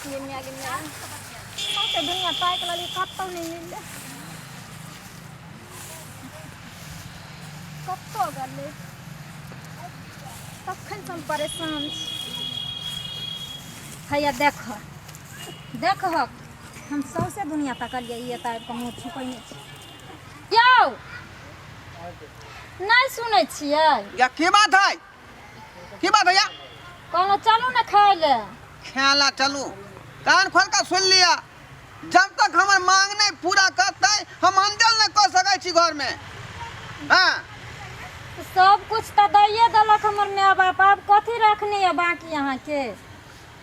गे माय गे माय, सौंसे दुनिया ताकि लेलियै, कतहु नहि मिललै। कतऽ गेलै? तखनसँ हम परेशान छी। हैया देख, देखहक, हम सौंसे दुनिया तकलियै, ई एतऽ आबि कऽ मुँह छुपैने छै। यौ, नहि सुनै छियै? या, की बात है? की बात है या? कहलहुँ चलू ने खाय लए। खेला चलू। कान खोल कऽ सुनि लिअ, जब तक हमर मांग नहि पूरा करतै, हम अंजल नहि कऽ सकै छी घरमे। हँ। सब कुछ तऽ दैये देलक हमर माय बाप, आब कथी रखने यऽ बाकी अहाँके?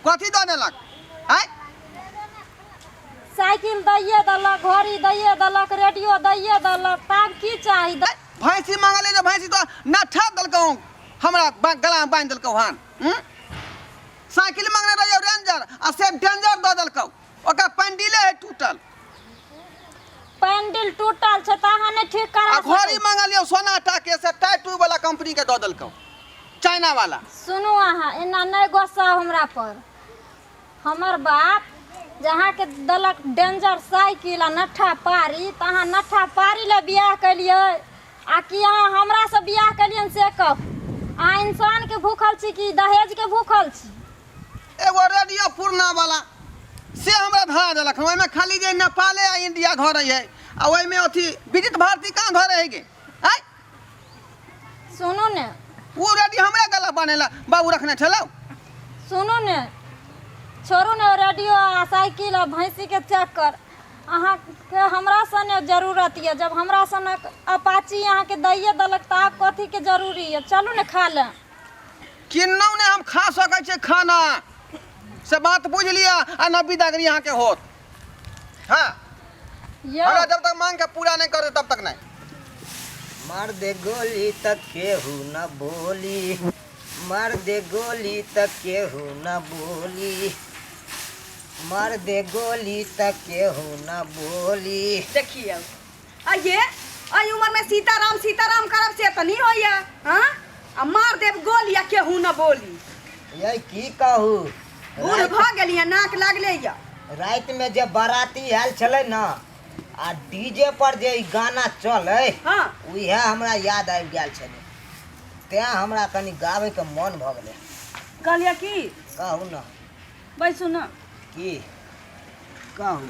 कथी दऽ देलक आँय? साइकिल दैये देलक, घड़ी दैये देलक, रेडियो दैये देलक, तऽ आब की चाही? भैंसी मांगले जे भैंसी तो नठा देलकौ, हमरा गला में बांधि देलकौ हन। हम्म? साइकिल मांगने रहियो रेंजर, आ से डेंजर दऽ देलकौ, ओकर पैंडिले है टूटल। पैंडिल टूटल छै तऽ अहाँ नहि ठीक करा आ घड़ी सकै? मांगलियो सोना टाके, से टाइटू वाला कंपनी के दऽ देलकौ, चाइना वाला। सुनू, अहाँ एना नहि गोस्सा हमरा पर। हमर बाप जे अहाँके देलक डेंजर साइकिल आ नट्ठा पारी, तऽ अहाँ नट्ठा पारी लए बियाह केलियै आ कि अहाँ हमरासँ बियाह केलियनि, से कहू। अहाँ इंसानके भूखल छी कि दहेजके भूखल छी? एगो रेडियो पुरना वाला से हमरा धरा देलक हन, ओहिमे खाली जे नेपाले आ इंडिया धरै है, आ ओहिमे अथी विदित भारती कहाँ धरै है गे आय? सुनू ने। ओ रेडियो हमरा गला बनेला बाबू रखने छलौ। सुनू ने, छोड़ू ने रेडियो आ साइकिल आ भैंसीके चक्कर। अहाँके हमरा सने जरूरत यऽ? जब हमरा सनक अपाची अहाँके दैये देलक तऽ आब कथीके जरूरी यऽ? चलू ने खा ले। किन्नौ नहि हम खा सकै छियै खाना, से बात बुझि लिअ, आ न विदागरी अहाँके होत। हाँ। यौ। हमरा जब तक मांग के पूरा नहीं करते, तब तक नहीं। मार दे गोली त केहू न बोली, मार दे गोली त केहू न बोली, मार दे गोली त केहू न बोली। देखियौ, आइये एहि उम्रमे सीताराम सीताराम करब से तऽ नहि होइए। हँ, आ मार देब गोली आ केहू न बोली। यै, की कहू। बूढ़ भऽ गेलियै, नाक लागले यऽ। रातिमे जे बाराती आयल छलै ने आ डीजे पर जे ई गाना चलै, उएह हमरा याद आबि गेल छलै, तेँ हमरा कनि गाबैके मन भऽ गेलै। कहलियै की? कहू ने। बैसू ने। की कहू?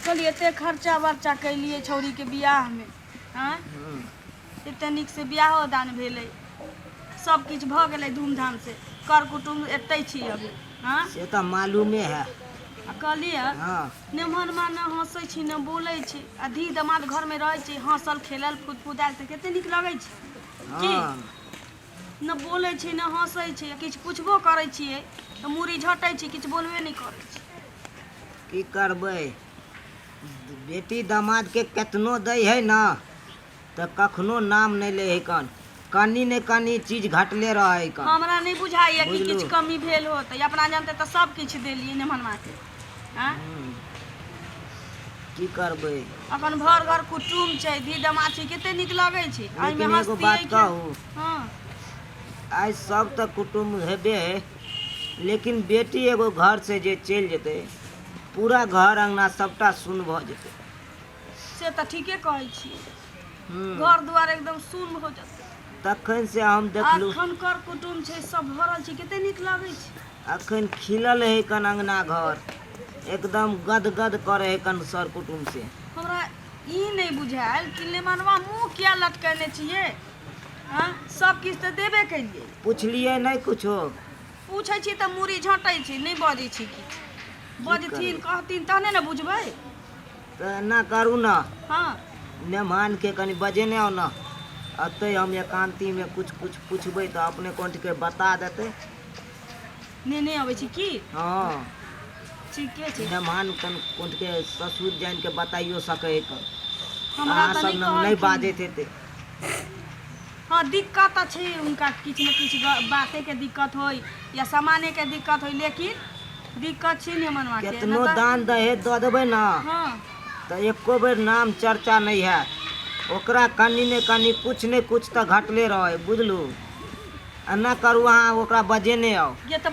कहलियै, एते खर्चा वर्चा केलियै छौड़ीके बियाहमे, आँय, एते नीकसँ बियाहो दान भेलै, सब किछु भऽ गेलै धूमधामसँ, कर कुटुम्ब एतै छी अभी। आँय? से तऽ मालूमे है। आ कहलियै, नेमहनमा ने हँसै छी ने बोलै छी, आ धी दमाद घरमे रहै छी, हँसल खेलल फुदफुदायल तऽ कते नीक लगै छै की? ने बोलै छी ने हँसै छी, किछु पुछबो करै छियै तऽ मूड़ी झटै छी, किछु बोलबे नहि करै छी। की करबै, बेटी दामादके केतनो दै है ने तऽ कखनो नाम नहि लै है कन, कनि ने कनि चीज घटले रहै कन। हमरा नहि बुझाइए कि बुझलू। किछु कमी भेल होतै। अपना जानते तऽ सब किछु देलियै नेमहनमाके। आँय? की करबै? अखन भर घर कुटुम छै, धी दमाद छै, कते नीक लगै छै एहिमे। लेकिन एगो हँसतियै बात के कहू? हँ। आइ सब तऽ कुटुम्ब हेबे है, लेकिन बेटी एगो घर से जे चलि जेतै, पूरा घर अंगना सबटा सुन भऽ जेतै। से तऽ ठीके कहै छियै। घर दुआर एकदम सुन हो जेतै। तखन से हम देखलू। अखन कर कुटुम छै, सब भरल छै, कते नीक लगै छै। अखन खिलल है कन अंगना घर, एकदम गद गद करे है कन सर कुटुम्ब से। हमरा ई नहि बुझायल कि नेमनवा मुँह किया लटकेने छियै। हँ, सब किछु तऽ देबे केलियै। पुछलियै नहि कुछो? पूछै छी तऽ मूड़ी झँटै छी, नहि बजै छी किछु। बजथिन कहथिन तहने ने बुझबै। तऽ एना करू ने। हँ। मेहमानके कनि बजेने आउ ने, अतै हम एकान्तीमे कुछ कुछ पुछबै तऽ अपने कोन्ठके बता देतै। नेने अबै छी की? हँ। ठीके छै। मेहमान कन कोन्ठके ससुर जानिके बताइयो सकै है कन। हमरा अहाँ तऽ सब नहि लग नहि कहलखिन। बाजैत हेतै। हँ, दिक्कत तऽ छै हुनका, किछु ने किछु बातेके दिक्कत होइ या सामानेके दिक्कत होइ, लेकिन दिक्कत छै ने मनवा के। केतनो दान दहेज दऽ देबै ने, तऽ एको बेर नाम चर्चा नहि हैत। ओकरा कनि ने कनि कुछ ने कुछ तऽ घटले रहै, बुझलू? एना करू, अहाँ ओकरा बजेने आउ। ये तऽ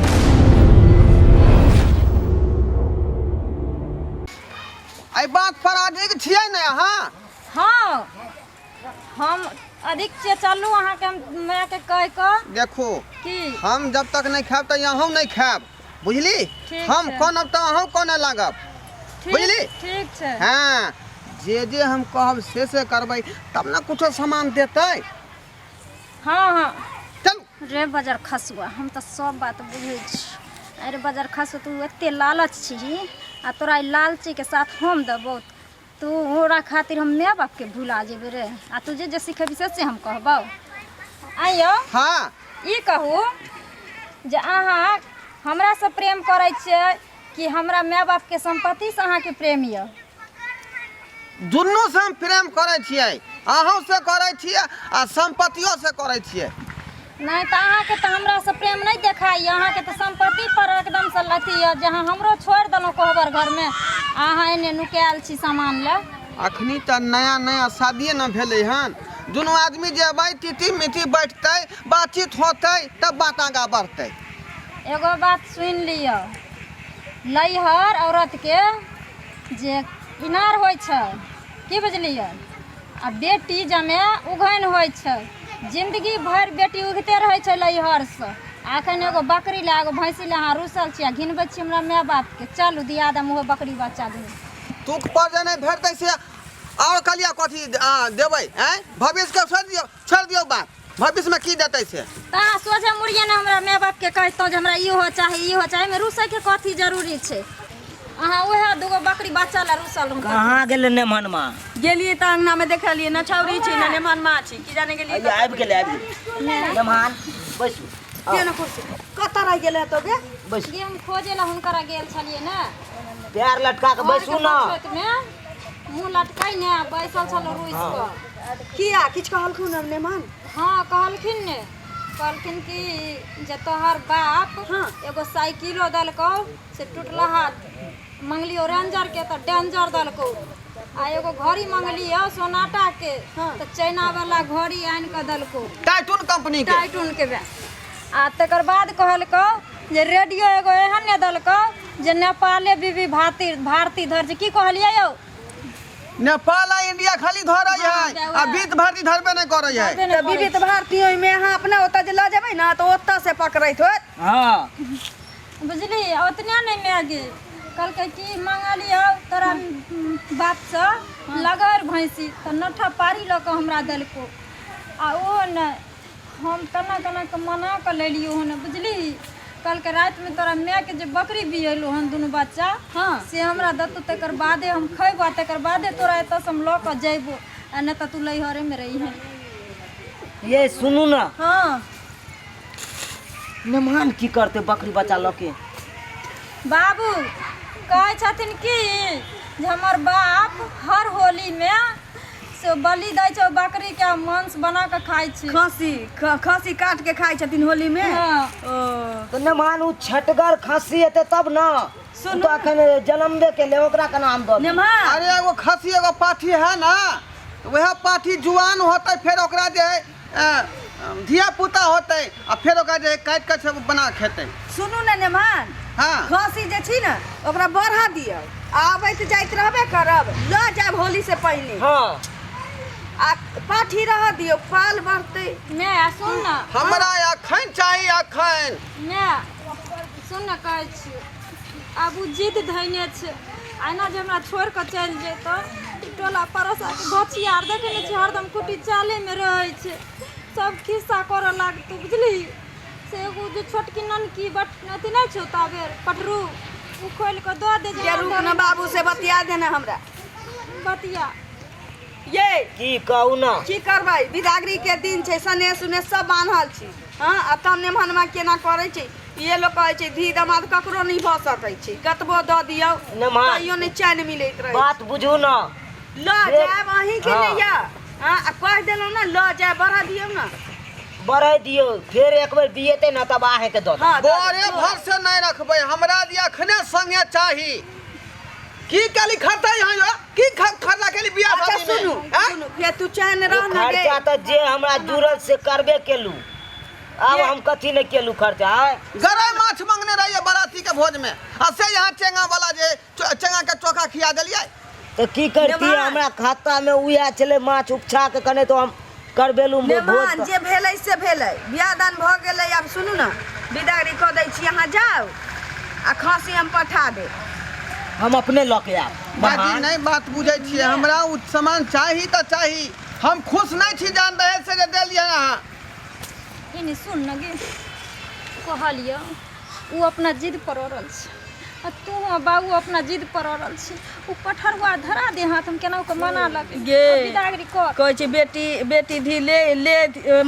एहि बात पर अधिक छियै ने अहाँ? हँ, हम अधिक छियै। चलू अहाँके हम मायके कहि कऽ। देखू की हम जब तक नहि खायब तऽ अहूँ नहि खायब, बुझली? ठीक हम छै। कोनब तऽ अहूँ कोने लागब। ठीक। बुझली? ठीक छै। हँ, जे जे हम कहब से से करबै तब ने कुछो सामान देतै। हँ हँ। चलू। रे बजर खसुआ, हम तऽ सब बात बुझै छी। अरे बजर खसुआ, तू एते लालच छिही आ तोरा ई लालचीके साथ हम देबौ, तू ओकरा खातिर हम माय बापके भुला जेबै रे? आ तू जे जे सिखेबही से से हम कहबौ। आइयो। हँ। ई कहू जे अहाँ हमरासँ प्रेम करै छियै कि हमरा माय बापके सम्पत्तिसँ अहाँके प्रेम यऽ? दुनू से हम प्रेम करै छियै, अहूँ से करै छियै आ सम्पत्तियो से करै छियै। नहि तऽ अहाँके तऽ हमरासँ प्रेम नहि देखाइए, अहाँके तऽ सम्पत्ति पर एकदमसँ अथी यऽ जे अहाँ हमरो छोड़ि देलहुँ कोहबर घरमे आ अहाँ एने नुकायल छी सामान लए। अखनी तऽ नया नया शादिये ने भेलै हन। दुनू आदमी जेबै, तीती मिती बैठतै, बातचीत होतै, तब बात आगाँ बढ़तै। एगो बात सुनि लिअ, लैहर औरतके जे इनार होइ छै, की बुझलियै, आ बेटी जमे उघैन होइ छै। जिन्दगी भरि बेटी उघिते रहै छै लैहरसँ। आ एखन एगो बकरी लए, एगो भैंसी लए अहाँ रुसल छी आ घिनबै छी हमरा माय बापके। चलू दिया दम ओहो बकरी बच्चा दुनू। तुक पर जे नहि भेटतै से आओर कहलियै कथी देबै? आँय, भविष्यके छोड़ि दियौ, छोड़ि दियौ बात, भविष्यमे की देतै से। तऽ अहाँ सोझे मुड़िए ने हमरा माय बापके कहितहुँ जे हमरा ई हो चाही, ई हो चाही। एहिमे रुसैके कथी जरूरी छै? अहाँ उएह दूगो बकरी बच्चा लए रुसल रहू। कहाँ गेलै नेमहनमा? गेलियै तऽ अंगना में देखलियै न छौरी छै न नेमहनमा छै, की जाने गेलियै। अइया आबि गेलै, आबि गेलै नेमहान, बैसू। के न कुर्सी कतऽ रहि गेलै तो गे? बैसू। गे, हम खोजे लए हुनकरा गेल छलियै ने। पैर लटका के बैसू ने। मे मुँह लटकै ने बैसल छलहुँ रुसि कऽ। किया, किछु कहलखुन हम नेमान? हँ, कहलखिन ने, कहलखिन कि जे तोहर बाप एगो साइकिलो देलकौ से टुटलहा, मंगलियो रेंजर के तऽ डेंजर देलकौ, आ एगो घड़ी मंगलियो सोनाटा के तऽ चाइना वाला घड़ी आनि कऽ देलकौ। टाइटून कंपनी के। टाइटून के बे। आ तकर बाद कहलकौ जे रेडियो एगो एहन ने देलकौ जे नेपाले बीबी भाती भारती धर छै। की कहलियै यौ? नेपाल आ इंडिया खाली धरै है आ बीत भारती धरबे नहि करै है। धरबे नहि तऽ करै। विविध भारती ओहिमे अहाँ अपना ओतऽ जे लऽ जेबै ने तऽ ओतऽ से पकड़ैत होत। हँ। बुझली, ओतने नहि माय गे, कहलकै कि मंगलियौ तोरा बापसँ लगड़ भैंसी तऽ नठा पारी लऽ कऽ हमरा देलकौ, आ ओहो नहि, हम केना केना कऽ मना कऽ लेलियौ हन। बुझली, कहलकै रातिमे तोरा मायके जे बकरी बिएलौ हन दुनू बच्चा से हमरा देतौ, तकर बादे हम खयबौ आ तकर बादे तोरा एतऽसँ हम लऽ कऽ जयबौ, आ नहि तऽ तू लैहरेमे रहिहे। ये सुनू ने। हँ। मेहमान की करते बकरी बच्चा लऽ के? बाबू कहै छथिन कि जे हमर बाप हर होलीमे से बलि दै छै बकरीके आ मांस बना कऽ खाइ छै। खस्सी खस्सी काट के खाइ छथिन होली में? हँ। ओ तऽ मेहमान ओ छटगर खस्सी हेतै तब ने। सुनू। ओ तऽ अखन जनमबे केलै, ओकरा केना हम दऽ दियै? नेमहान। अरे एगो खस्सी एगो पाठी है ना, तऽ वएह पाठी जुआन होतै, फेर ओकरा जे है धिया पुता होतै आ फेर ओकरा जे है काटि कऽ सब बना कऽ खेतै। सुनू ने नेमहान। हँ। खस्सी जे छी ने ओकरा बढ़ा दियौ, आबैत जाइत रहबे करब, लऽ जायब होली से पहिने। हँ। आ पाठी रह दियौ, पाल बढ़तै। माय सुन ने। हमरा अखन चाही, अखन। माय सुन ने, कहै छियौ आब ओ जिद धयने छै, आ एना जे हमरा छोड़ि कऽ चलि जेतौ, टोला पड़ोसाके गोछी आर देखै नहि छियै, हरदम कुटी चालेमे रहै छै, सब खिस्सा करऽ लागतौ। बुझलिही, से एगो जे छोटकी ननकी बट अथी नहि छौ ताबेर पटरू, ओ खोलि कऽ दऽ दे जे। के रुक ने, बाबू से बतिया देने हमरा। बतिया। ये की कहू ने। की करबै, बिदागरी के दिन छै, सनेस उनेस सब बान्हल छी। हँ, आ तब नेमहनमा केना करै छै? इहे लोक कहै छै धी दमाद ककरो नहि भऽ सकै छै, कतबो दऽ दियौ नेमहान। तैयो नहि चैन मिलैत रहै। बात बुझू ने। लऽ जायब अहींके हँ। नहि यऽ। हँ, आ कहि देलहुँ ने लऽ जायब, बढ़ा दियौ ने। बढ़ै दियौ, फेर एक बेर बियेतै ने तब अहाँके दऽ देब। हँ, दऽ बोरे देब। भर से नहीं रखबै, हमरा दिया अखने संगे चाही। की काली खर्चा यहाँ यो? की खर्चा केली बियाह अच्छा शादी में? सुनू। हैं? सुनू, फेर तू चैन ओ रह ने गे। खर्चा तऽ जे हमरा जुड़ल से करबे केलू, आब हम कथी नहि केलू खर्चा? आँय? गरई माछ मंगने रहिए बराती के भोज में, आ से यहाँ चेंगा वाला जे चेंगा के चोखा खिया देलिए। तऽ की करती नेमान। हमरा खाता में उएह छलै माछ उपछा के कने तो हम करबेलू भोज नेमान जे भेलै से भेलै बियाह दान भऽ गेलै आब सुनू ने बिदागरी कऽ दै छी अहाँ जाउ आ खाँसी हम पठा देब हम अपने लऽ के आयब बाजी नहि बात बुझै छियै हमरा ओ सामान चाही तऽ चाही हम खुश नहि छी जान दहेज से जे देलियै अहाँ एने सुन न गे कहलियौ ओ अपना जिद पर अड़ल छै आ तू आ बाबू अपना जिद पर अड़ल छी ओ पठरुआ धरा दे हाथ हम केना के मना लेबै गे। बिदागरी कर कहै छै बेटी बेटी धी ले ले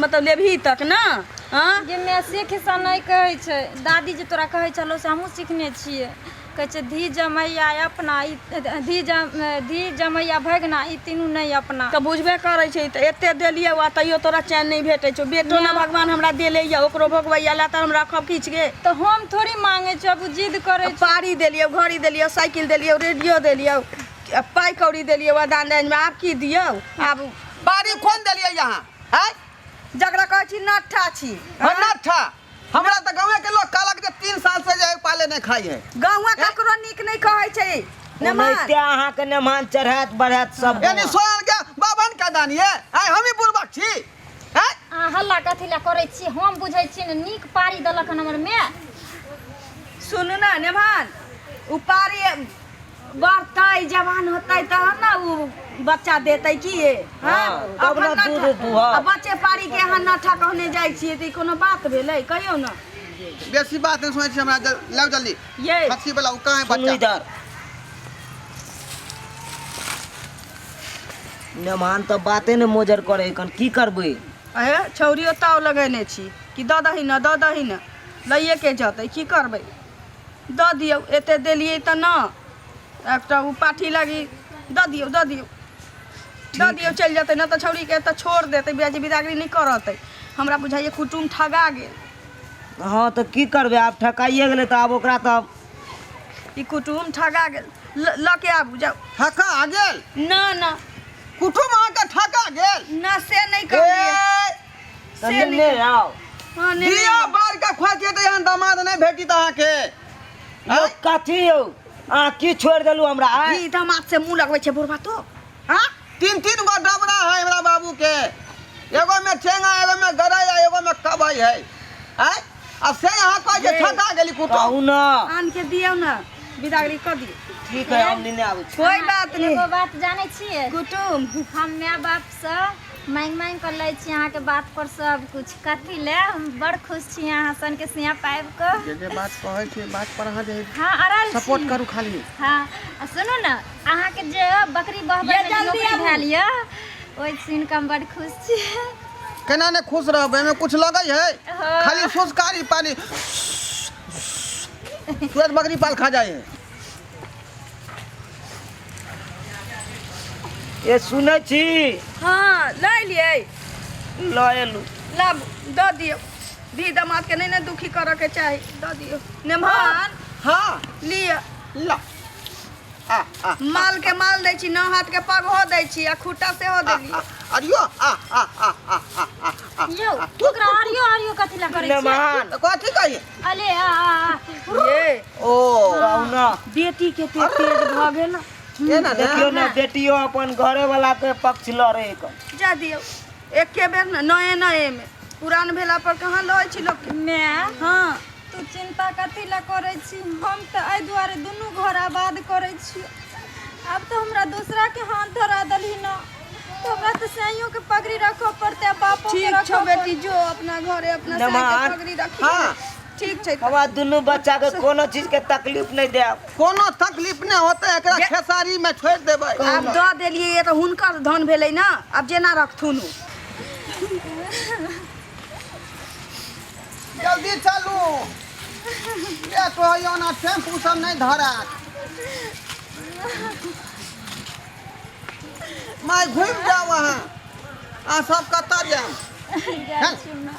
मतलब लेबही तक ने हँ गे माय से खिस्सा नहि कहै छै दादी जे तोरा कहै छलौ से हमहूँ सिखने छियै कहै छै धी जमैया अपना ई धी जम धी जमैया भगना ई तीनू नहि अपना तऽ बुझबे करै छै तऽ एते देलियै आ तैयो तोरा चैन नहि भेटै छौ बेटो ने भगवान हमरा देले यऽ ओकरो भोगबैया ला तऽ हम राखब किछु गे तऽ हम थोड़ी मांगै छियौ आब ओ जिद करै छै पारी देलियौ घड़ी देलियौ साइकिल देलियौ रेडियो देलियौ आ पाइ कौड़ी देलियौ आ दान दहेजमे आब की दियौ आब बाड़ी कोन देलियै यहाँ आँय जकरा कहै छी नट्ठा छी हँ, नट्ठा हमरा तऽ गाँवे के लोग कहलक जे 3 साल से जे है पाले नहीं खाई है। गाँवा ककरो नीक नहीं कहै छै नेमान। ओनाहिते अहाँके नेमान चढ़ायत बढ़ायत सब यानी सोहर के बाबन के दान ये आय हम ही बुड़बक छी हैं। अहाँ हल्ला कथी लए करै छी? हम बुझै छी ने, नीक पारी देलक हन हमर माय। सुनू ने नेमान, ओ पारी बढ़तै, जवान होतै तहन ने ओ बच्चा देतै की ये? हाँ? हाँ, तब ने अपन दूध नट्ठा- दुहब। आ बच्चे पारी के अहाँ नट्ठा कहने जाइ छियै तऽ ई कोनो बात भेलै? कहियौ ने। बेसी बात नहीं सुनै छी हमरा, लाउ जल्दी। ये खस्सी वाला ओ कहाँ है? सुनू बच्चा इधर नेमान तऽ बाते ने मोजर करे कन, की करबै? अहे छौड़ियो ताव लगेने छी कि दऽ दही ने, दऽ दही ने, लैए के जतै। की करबै? दऽ दियौ। एते देलियै तऽ न एकटा ओ पाठी लागी दऽ दियौ, दऽ दियौ, दऽ दियौ, चलि जेतै न तऽ छौड़ीके तऽ छोड़ देतै। बियाजी बिदागरी नहि करतै। हमरा बुझाइए कुटुम ठगा गेल। हँ तऽ की करबै? आब ठकाइए गेलै तऽ आब ओकरा तऽ ई कुटुम ठगा गेल। लऽ के आबू, जाउ। ठका आ गेल? न न। कुटुम अहाँके ठका गेल? न, से नहि कहलियै। ए, तऽ से नेने नहि आउ। हँ, नेने दिया आउ। बार के खोजिए तऽ यहाँ दामाद नहि भेटित अहाँके। यौ कथी यौ, अहाँ की छोड़ि देलहुँ हमरा आँय? ई तऽ माथ से मुँह लगबै छै बुढ़बा तो। हाँ, तीन तीन गो डबरा है हमरा बाबू के, एगो में चेंगा, एगो में गरई आ एगो में कबई है। आँय, आ से यहाँ कहै छै ठका गेली कुटुम। कहू ने। आन के दियौ ने, बिदागरी कऽ दियौ। ठीक है, हम नेने आबै छी। कोई बात नहीं। एगो बात जानै छियै कुटुम? हम माय बापसँ मांगि मांगि कऽ लै छी अहाँके बात पर सब कुछ। कथी ले हम बड़ खुश छी अहाँ सनके सिया पाबि कऽ। जे जे बात कहै छी बात पर अहाँ जे हँ, अड़ल छी। सपोर्ट करू खाली। हँ, आ सुनू ने, अहाँके जे बकरी बहबै ये मे जे जल्दी नौकरी आबू। भेल यऽ, ओहि सुनि कऽ हम बड़ खुश छी। केना ने खुश रहबै? एहिमे कुछ लगै है? हाँ। खाली सुसकारी पानी तुरंत बकरी पाल खा जाइ है। ए सुनै छी? हँ, लऽ एलियै? लऽ एलू। लाबू, दऽ दियौ। धी दमादके नहि ने दुखी करऽके चाही। दऽ दियौ नेमान। हाँ। लिअ। ला आ आ। माल के माल दै छी, नौ हाथ के पगहो दै छी आ खूटा सेहो देली। अरियो आ आ आ आ आ आ आ। यौ, ओकरा अरियो अरियो कथी लए करै छियै? नेमान। तऽ कथी कहिए? अले आ आ, आ। ये ओ कहू ने। बेटी के ते तेज भऽ गेल। केना ने? देखियौ ने, बेटियो अपन घरे वाला के पक्ष लड़े कन। जा दियौ, एके बेर ने नए नए मे पुरान भेला पर कहाँ लऽ छी लोकके। माय। हँ। तू चिंता कथी लए करै छी? हम तऽ एहि दुआरे दुनू घर आबाद करै छी। आब तऽ हमरा दोसरा के हाथ धरा देलही न, तऽ हमरा तऽ साइयों के पगड़ी रखऽ पड़तै आ बापो के ठीक रखऽ छौ बेटी, पड़तै। जो अपना घरे अपना साई के नमहर। पगड़ी रखी। हाँ। ठीक छै। हमरा दुनू बच्चा के कोनो चीज के तकलीफ नहीं देब। कोनो तकलीफ नहि होतै एकरा, खेसारी में छोड़ि देबै। आब दऽ देलियै तऽ हुनकर धन भेलै ने, आब जेना रखथुन ओ। जल्दी चलू, लेट होइयो ना, टेम्पू सब नहीं धरत। माय, घुमि जाउ अहाँ, अहाँ सब कतऽ जायब? जाइ छी ना।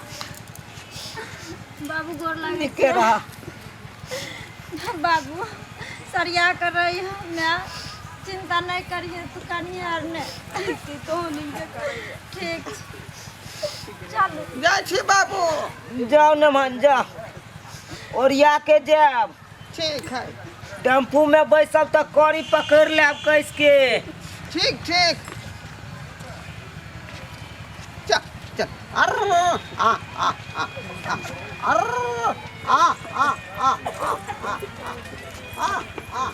बाबू, गोर लागै। निके रह। बाबू, सरिया कर रही माय, चिंता नहीं करिए, तू कनिए आर नहीं। तो नीके करैया। ठीक छै, चलू। जाइ छी बाबू। जाओ नमन, जा, ओरिया के जायब। ठीक है। टेम्पू में बैसब तऽ कड़ी पकड़ लेब कस के। ठीक ठीक, चल चल। अर आ आ आ आ, अर आ आ आ आ आ आ आ आ।